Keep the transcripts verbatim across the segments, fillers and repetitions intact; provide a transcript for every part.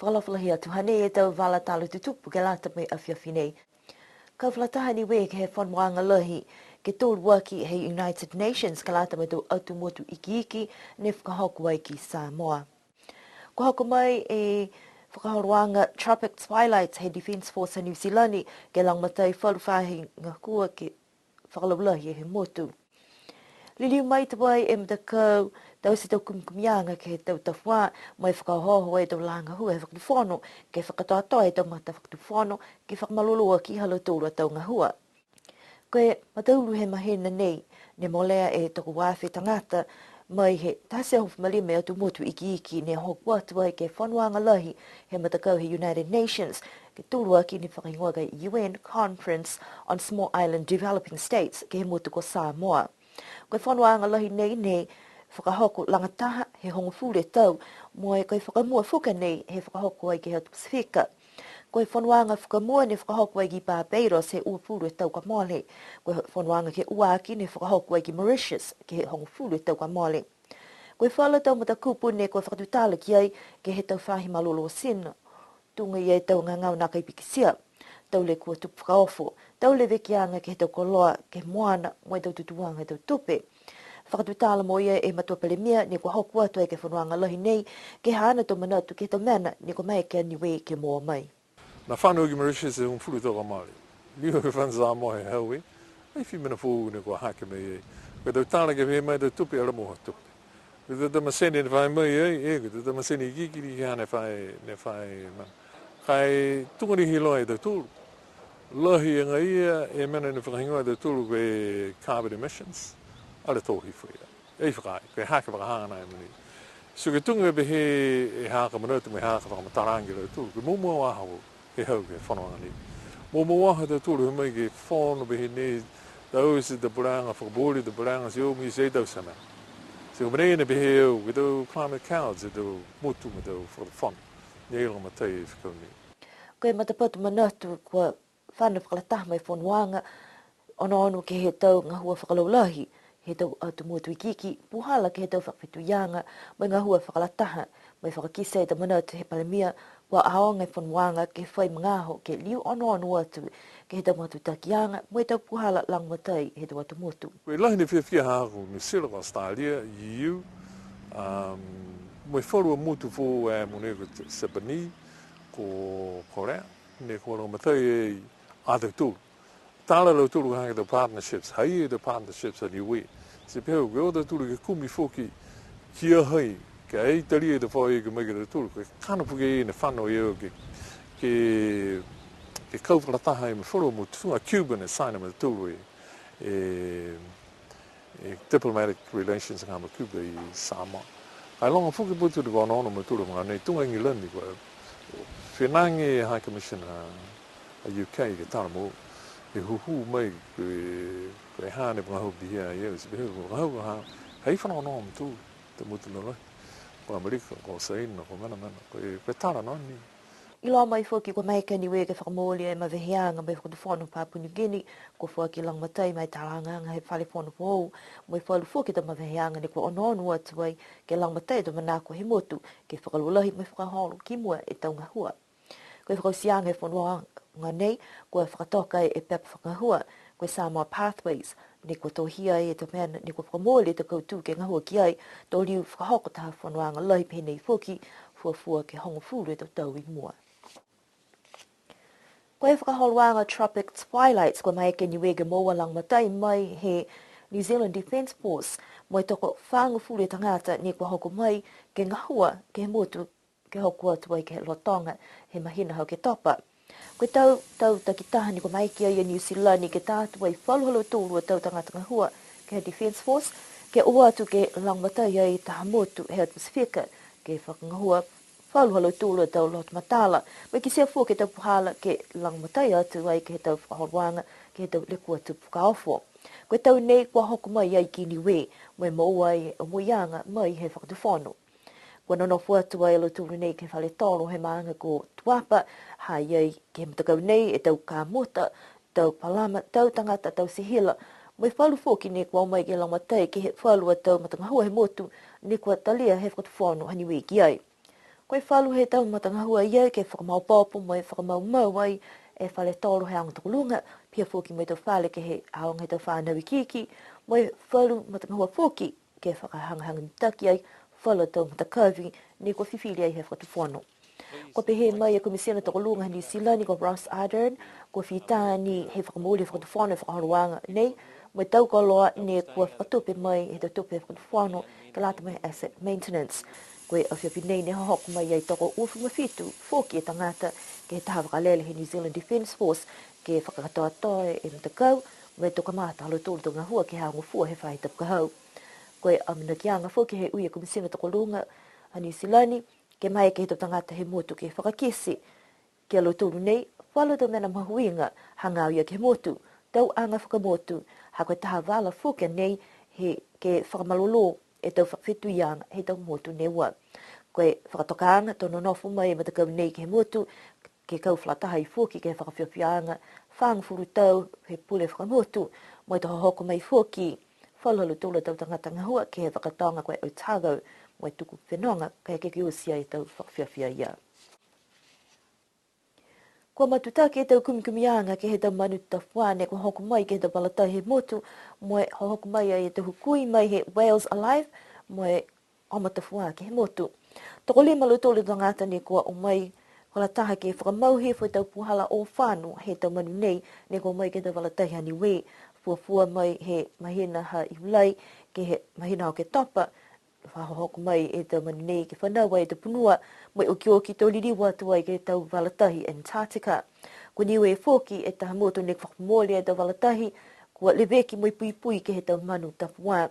Fakaalofa lahi atu, hanei e tau vala tala tutupu ke lata mo e afiafi nei. Kau fakalataha Niue ke he fonoaga lahi ke toluaki he United Nations ke lata mo e tau atu motu ikiiki ne fakahoko ai ki Samoa. Kua hoko mai e fakaholoaga Tropic Twilight he Defence Force a Niu Silani ke lagomatai falu faahi gahua ke fakalaulahi he motu. Liliu mai tuai e matakau taute e tau kumikumiaga ke he tau tafuā, mo e fakaohooho e tau lā gahua he fakatufono, ke fakakatoatoa e tau matafakatufono, ke fakamalolō aki ha lautolu a tau gahua. Ko e mataulu he mahina nei, ne molea e tokouaafe tagata, mai he taha e teau hogofulu ma lima e atu motu ikiiki ne hoko atu ai ke he fonoaga lahi he matakau he United Nations, ke toluaki ne fakahigoa ko e U N Conference on Small Island Developing States, ke he motu ko Samoa. Ko e fonoaga lahi nei ne fakahoko lagataha he hogofulu e tau, mo e ko e fakamua foki nei he fakahoko ai ke he atu Pasifika. Ko e fonoaga fakamua ne fakahoko ai ki Barbados he uafulu e tau kua mole. Ko e fonoaga ke ua aki ne fakahoko ai ki Mauritius ke he hogofulu e tau kua mole. Ko e falu tau matakupu ne kua fakatutala ki ai ke he tau faahi malolō tino. Tuga ia e tau gagao nākai pikitia, tau lekua tupu fakaofo, tau levekiaga ke he tau koloa ke he moana, mo e tau tutūaga he tau tupe. Fakatutala mo ia e Matua Palemia ne kua hoko atu ai ke he fonoaga lahi nei, ke he haana tau manatu ke he tau mena ne kua maeke a Niue ke moua mai. Ne fano ki Mauritius he hogofulu tau kua mole. Liu ke fano Samoa he hau e. Ai fai mena foou ne kua hake mai ai. Ko e tau tala ke pehē mai tau tupe, ala mo ha tupe. Ko e tau masini ne fai mai ai, e, ko e tau masini ikiiki ke he haana ne fai, ne fai mena. Ka e tuga ni he iloa e tautolu. Lahi agaia e mena ne fakahigoa e tautolu ko e carbon emissions. Ala tō hifo ia. Ai fakaai, ko e hake fakahagahaga nai mogonei. So ko e tuga pehē e haaku manatu mo e haaku fakamatala ki a lautolu, ko e muamua vahā he hau ke he fonoaga nei. Muamua vahā ha tautolu he mai ke fono pehē nei, taute e tau puleaga fakamooli, tau puleaga ti o mai ti ai tau mena. Ti ko e mena ia ne pehē au, ko e tau climate counts, e tau motu mo e tau fakatufono. Ne lagomatai e fekau nei. Ko e matapatu manatu kua fano fakalataha mo e fonoaga, onoono ke he tau gahua fakalaulahi he tau atu motu ikiiki, puhala ke he tau fakafetuiaga, mo e gahua fakalataha, mo e fakakite e tau manatu he Palemia, kua aoga e fonoaga ke fai magaaho ke liu onoono atu ke he tau matutakiaga, mo e tau puhala lagomatai he tau atu motu. Ko e lahi ni e fiafia haaku Niu Silani, Australia, E U, um, mo e falu a motu foou a mogonei ko Sapani, ko Korea, ne kua lagomatai ai a tautolu. Tala a lautolu ha ko e tau partnerships, ha i ai e tau partnerships a Niue. Ti pehē au, ko e o tautolu ke kumi foki ki a hai, ka e talia e tau fai ke mai ki a tautolu, ko e kakano foki e ne fano ia ke, ke, ke kau fakalataha mo e falu a motu, tuga Cuba ne saina mo tautolu e, e, e diplomatic relations ha mo Cuba i Samoa. Ka e loga foki e motu ne kua onoono mo tautolu he magaaho nei, tuga England ni kua, fenagi e High Commissioner a U K ke tala mo, e hūhū mai, ko e, ko e hane vagahau pihia ia, ti pehē vagahau ha, ha i fanogonogo mo tautolu, tau motu lalahi. Ko Amerika, ko Saina, ko mena mena, ko e, ko e tala noa ni. Iloa mai foki kua maeke a Niue ke fakamooli e maveheaga mo e Fakatufono Papua New Guinea, kua foaki lagomatai ma e talagaaga he fale fono foou, mo e falu foki tau maveheaga ne kua onoono atu ai ke lagomatai e tau manako he motu, ke fakalaulahi mo e fakaholo ki mua e tau gahua. Ko e fakaotiaga he fonoaga nei, kua fakatoka e pepa fakagahua, ko e Samoa Pathways, ne kua tohia e tau mena, ne kua fakamooli e tau kautū ke gahua ki ai, to liu fakahoko taha fonoaga lahi pehē nei foki, fuafua ke hogofulu e tau tau i mua. Ko e fakaholoaga Tropic Twilight, kua maeke Niue ke moua lagomatai mai he New Zealand Defence Force, mo e tokofagofulu e tagata ne kua hoko mai ke gahua ke he motu ke hoko atu ai ke he lotoga he mahina ha Oketopa. Ko e tau, tau takitaha ni kua maeke ai a Niu Silani ke ta atu ai falu ha lautolu a tau tagata gahua ke he Defence Force, ke o atu ke lagomatai ai taha motu he atu Pasifika, ke fakagahua falu ha lautolu a tau loto matala, mo e kitia foki e tau puhala ke lagomatai atu ai ke he tau fakaholoaga, ke he tau lekua tupu fakaofo. Ko e tau nei kua hoko mai ai ki Niue, mo e moua ai e omoiaga mai he fakatufono. Kua nonofo atu ai a lautolu nei ke he fale tolo he maaga ko Tuapa, ha i ai ke he matakau nei e tau kamota, tau palama, tau tagata, tau sihila, mo e falu foki ne kua o mai ke lagomatai ke he falu a tau matagahua he motu, ne kua talia he fakatufono ha Niue ki ai. Ko e falu he tau matagahua ia ke fakamaopoopo mo e fakamaumau ai e fale tolo he aoga tokoluga, pihia foki mo e tau fale ke he aoga he tau fanau ikiiki, mo e falu matagahua foki ke fakahagahaga mitaki ai falu tau matakavi ne kua fifili ai he fakatufono. Kua pehē mai e Komisina Tokoluga ha Niu Silani ko Ross Ardern, kua fita ni he fakamooli he fakatufono e fakaholoaga nei, mo e tau koloa ne kua fakatupe mai he tau tupe he fakatufono ke lata mo e asset maintenance. Ko e afiafi nei ne hohoko mai ai tokouafulu ma fitu foki e tagata ke he taha vakalele he New Zealand Defence Force ke fakakatoatoa e matakau, mo e to kamata ha lautolu tau gahua ke he Aho Gofua he faahi tapu ka hau. Ko e amanakiaga foki he ui e Komisina Tokoluga ha Niu Silani, ke maeke he tau tagata he motu ke fakakite ki a lautolu nei falu tau mena mahuiga hagaao ia ke he motu, tau aga fakamotu, ha ko e taha vala foki a nei he ke fakamalolō e tau fakafetuiaga he tau motu ne ua. Ko e fakatokaaga to nonofo mai e matakau nei ke he motu, ke kau fakalataha ai foki ke he fakafiafiaaga fagofulu tau he pule fakamotu, mo e to hohoko mai foki falu ha lautolu a tau tagata gahua ke he fakatoga ko e Otago, mo e tuku fenoga, ka e ke oti ai e tau fakafiafia ia. Kua matutaki e tau kumikumiaga ke he tau manu tafuā ne kua hoko mai ke he tau vala tahi he motu, mo e hohoko mai ai e tau hukui mai he Whales Alive, mo e oma tafuā ke he motu. Tokolima a lautolu a tagata ne kua o mai fakalataha ke fakamau hifo e tau puhala o fano he tau manu nei, ne kua o mai ke he tau vala tahi ha Niue, fuafua mai he mahina ha Iulai ke he mahina ha Oketopa, fa hohoko mai e tau manu nei ke fanau ai e tau punua, mo e okioki to liliu atu ai ke he tau vala tahi Antarctica. Ko Niue foki e taha motu ne fakamooli e tau vala tahi, kua leveki mo e puipui ke he tau manu tafuā.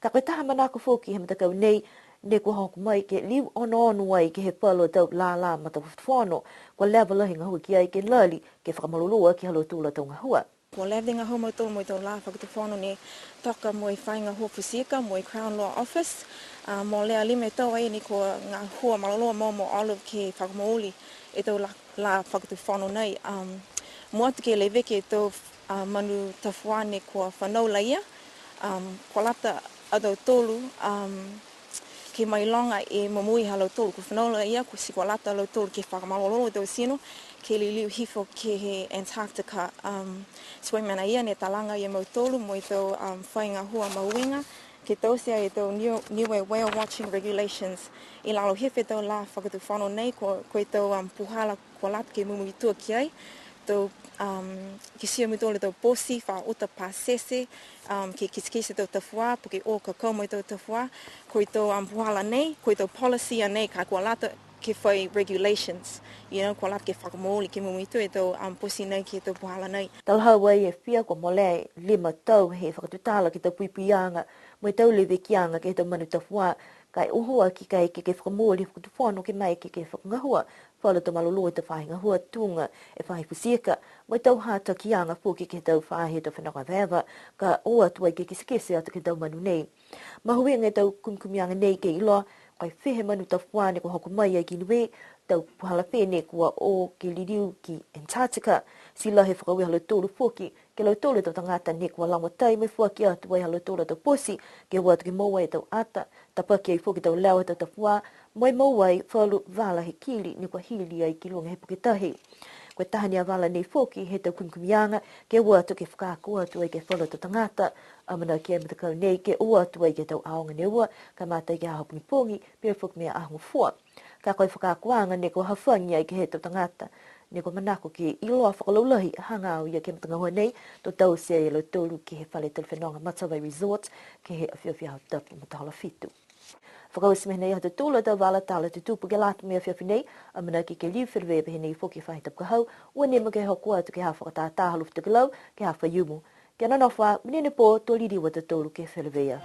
Ka ko e taha manako foki he matakau nei, ne kua hoko mai ke liu onoono ai ke he falu tau lālā matafakatufono, kua leva lahi e gahua ki ai ke lali, ke fakamalolō aki ha lautolu a tau gahua. Kua leva e gahua mautolu mo e tau lā fakatufono ne toka mo e fai gahua futi ika mo e Crown Law Office. A, molea lima e tau ai ne kua gahua malolō mo, mo Olive ke fakamooli e tau lā, lā fakatufono nei. Um, mua atu ke leveki e tau, a, manu tafuā ne kua fanau laia. Um, kua lata a tautolu, um, ke mailoga e momoui ha lautolu, kua fanau laia, kua ti kua lata a lautolu ke fakamalolō e tau tino, ke liliu hifo ke he Antarctica. Um, ti ko e mena ia ne talaga ia mautolu mo e tau, um, fai gahua mahuiga, ke taute ai e tau Niue, Niue Whale Watching Regulations. I lalo hifo e tau lā fakatufono nei, ko, ko e tau, um, puhala kua lata ke mumuitua ki ai, tau, um, kitia mutolu e tau poti, fa uta pasese, um, ke kitekite e tau tafuā, po ke o kakau mo e tau tafuā, ko e tau, um, puhala nei, ko e tau policy a nei, ka kua lata ke fai regulations, you know, kua lata ke fakamooli, ke mumuitua e tau, um, poti nei ke he tau puhala nei. Talahau ai e fia kua molea e lima tau he fakatutala ke he tau puipuiaga, mo e tau levekiaga ke he tau manu tafuā, ka e uho aki kaeke ke fakamooli he fakatufono ke maeke ke fakagahua falu tau malolō he tau faahi gahua tuga e faahi futi ika, mo e tau hatakiaga foki ke he tau faahi he tau fenoga evaeva, ka o atu ai ke kitekite atu ke he tau manu nei. Mahuiga e tau kumikumiaga nei ke iloa, ko e fiha e manu tafuā ne kua hoko mai ai ki Niue, tau puhala fē ne kua o ke liliu ki Antarctica, ti lahi e fakaaue ha lautolu foki, ke he lautolu a tau tagata ne kua lagomatai mo e foaki atu ai ha lautolu a tau poti, ke o atu ke moua e tau ata, tapaki ai foki e tau leo he tau tafuā, mo e moua ai falu vala he kili ne kua hili ai ki luga he puke tahi. Ko e taha ni a vala nei foki he tau kumikumiaga, ke o atu ke fakaako atu ai ke he falu a tau tagata, amanaki e matakau nei ke o atu ai ke he tau aoga ne ua, kamata ai ke he aho pogipogi, pihia foki mo e aho gofua. Ka ko e fakaakoaga ne kua hafagi ai ke he tau tagata, ne kua manako ke iloa fakalaulahi hagaao ia ke he matagahua nei, to taute e lautolu ke he fale tali fenoga Matavai Resort, ke he afiafi Aho Tapu matahola fitu. Fakaoti mai nei ha tautolu a tau vala tala tutupu ke lata mo e afiafi nei, amanaki ke liu feleveia pehē nei foki he faahi tapu ka hau, ua nimo ke hoko atu ke he fakatātā ha Alofi Tokelau, ke he afiafi Iumu. Kia nonofo ā, monuina e pō, to liliu a tautolu ke feleveia.